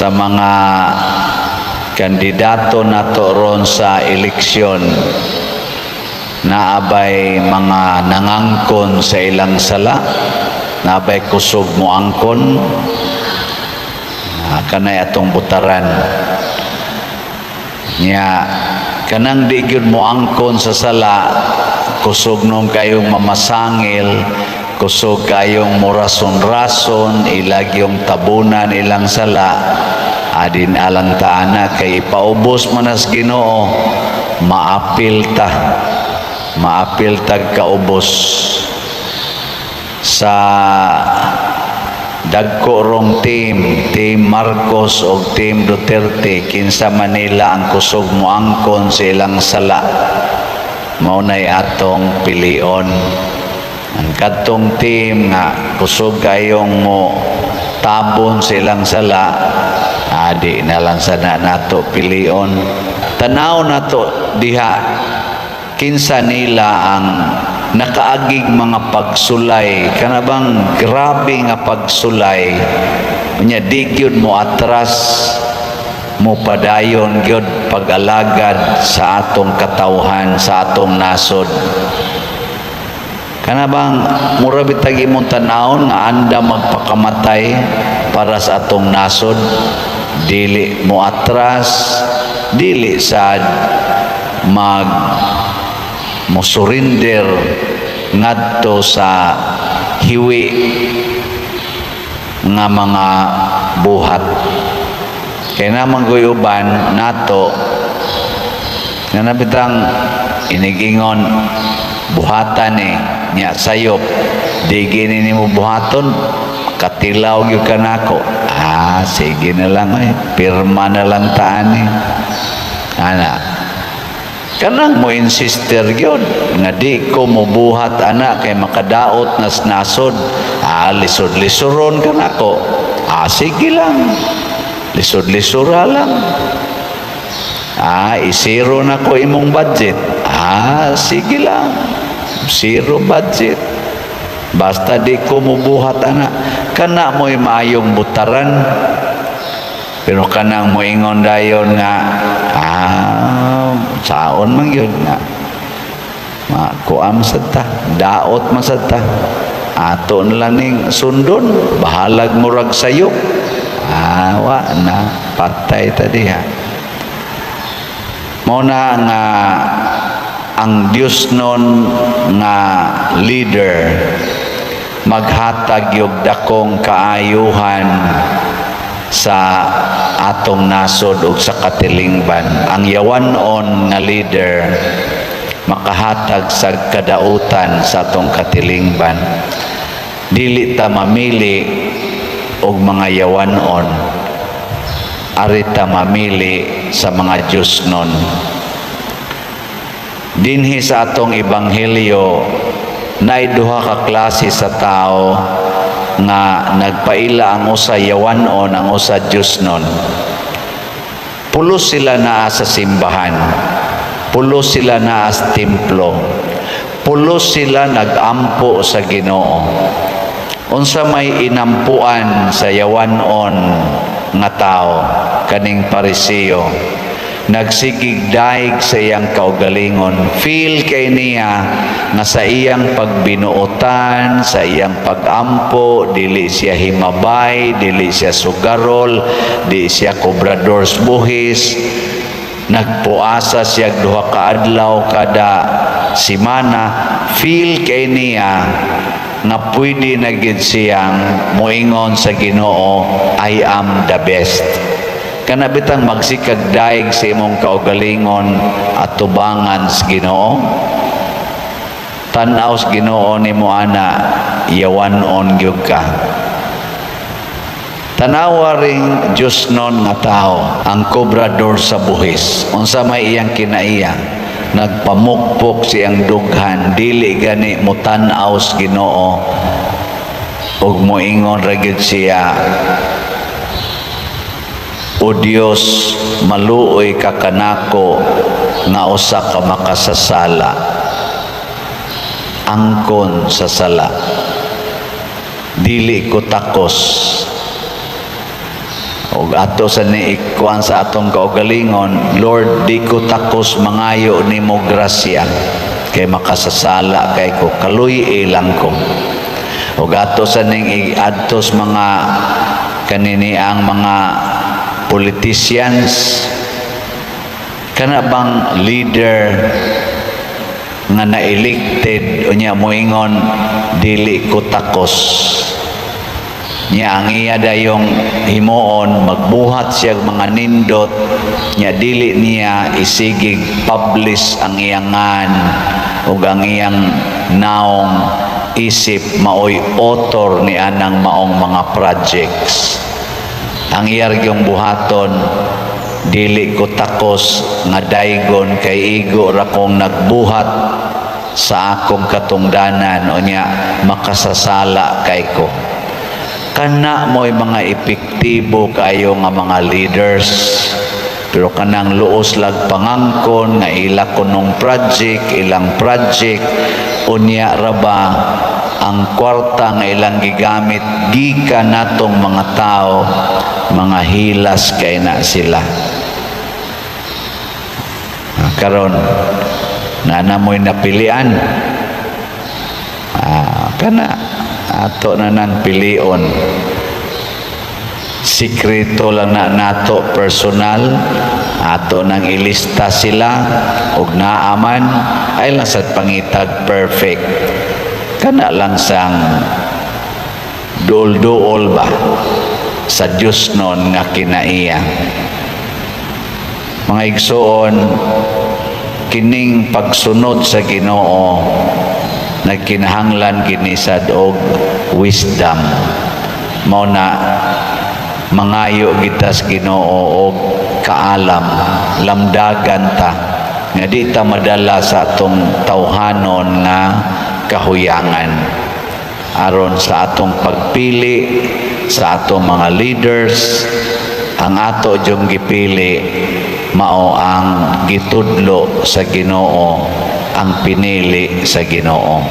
Sa mga kandidato nato ron sa eleksyon, naa bay mga nangangkon sa ilang sala? Naa bay kusog mo angkon? Ah, kanay atong butaran nya, kanang di gyud mo angkon sa sala, kusog nung kayong mamasangil, kusog kayong murason-rason, ilag yung tabunan ilang sala, adin alang taana kay ipaubos man as Ginoo, maapil ta, maapil tag kaubos. Sa dagko rong team, Team Marcos o Team Duterte, kinsa Manila ang kusog mo angkon sa ilang sala, mao nay atong pilion. Ang kadtong team nga kusog kayong mo tabon sa ilang sala, adi na lang sana nato pilion. Tanaw nato diha kinsa nila ang nakaagig mga pagsulay, kana bang grabe nga pagsulay nya, di gyud mo atras, mo padayon gyud pag-alagad sa atong katawhan, sa atong nasod. Kana bang mura bitag imong tan-awon nga anda magpakamatay para sa atong nasod, dili mo atras, dili sad mag mo surrender ngadto sa hiwi nga mga buhat. Kay naman ko'y uban nato nga nabitang inigingon buhatan eh nya sayop di gini nimo buhaton, katilaw gyud kanako. Ah, sige na lang eh, pirma na lang taan eh. Ana kanang mo insister gyud nga di ko mobuhat ana kay makadaot nas nasod. Ah, lisod-lisuron kanako. Ah, sige lang, lisod-lisura lang. Ah, isiro na ko imong budget. Ah, sige lang, zero budget, basta di ko mobuhat ana. Kana mo'y maayong butaran. Pero kanang moingon dayon nga ah, saon man gyud nga makuam sad ta, daot man sad ta, ato na lang ning sundon, bahalag murag sayop. Ah, wa na, patay ta diha. Mo na nga ang Dios nun nga leader maghatag yung dakong kaayuhan sa atong nasod ug sa katilingban. Ang yawanon nga leader makahatag sa kadautan sa atong katilingban. Dili ta mamili og mga yawanon, ari ta mamili sa mga Diyos nun. Dinhi sa atong ebanghelyo, naay duha ka klase sa tao nga nagpaila: ang usa yawanon, ang usa Diyos nun. Pulos sila naa sa simbahan, pulos sila naa sa templo, pulos sila nagampo sa Ginoo. Unsa may inampuan sa yawanon nga tao, kaning Pariseo? Nagsigig daig sa iyang kaugalingon. Feel kay niya nga sa iyang pagbinuotan, sa iyang pagampo, dili siya himabay, dili siya sugarol, di siya kobrador sa buhis. Nagpuasa siya duha ka adlaw kada simana. Feel kay niya nga pwede na gid siyang moingon sa Ginoo, "I am the best." Kana bitang magsikag daig sa imong kaugalingon at tubangan sa Ginoo. Tan-aw sa Ginoo nimo ana, yawanon gyud ka. Tanawa ring Diyos nun nga tao, ang kobrador sa buhis. Unsa may iyang kinaiya? Nagpamukpok siyang dughan, dili gani mo tan-aw sa Ginoo ug moingon ra gyud siya, "O Dios, maluoy ka kanako nga usa ka makasasala." Angkon sa sala. Dili ko takos. Ug ato sa ni ikuan sa atong kaugalingon, "Lord, di ko takos mangayo nimo grasya kay makasasala kay ko, kaluy lang ko." Ug ato sa ning iadtos mga kanini ang mga politicians, kana bang leader nga na-elected unya moingon, "Dili ko takos," niya ang iya dayong himuon, magbuhat siya og mga nindot niya, dili niya isigig publish ang iyang ngan ug ang iyang naong isip maoy author ni anang maong mga projects. Ang iya gyung buhaton, "Dili ko takos nga daygon kay igo ra kong nagbuhat sa akong katungdanan, unya makasasala kay ko." Kana mo'y mga epektibo kayo nga mga leaders. Pero kanang luos lag pangangkon nga ila kunong project, ilang project, unya ra ba ang kwarta nga ilang gigamit gikan natong mga tao, mga hilas kay na sila. Ah, karon na namoy napilian, ah, kana ato na nang pilion. Sikreto lang na nato, personal ato nang ilista sila og naaman ay lang sa pangitag perfect, kana lang sang duol-duol ba sa Diyos nun nga kinaiya. Mga igsoon, kining pagsunod sa Ginoo nagkinahanglan kini sad og wisdom. Mao na mangayo kita sa Ginoo og kaalam, lamdagan ta nga di ta madala sa atong tawhanon nga kahuyangan, aron sa atong pagpili sa atong mga leaders, ang ato jung gipili mao ang gitudlo sa Ginoo, ang pinili sa Ginoo.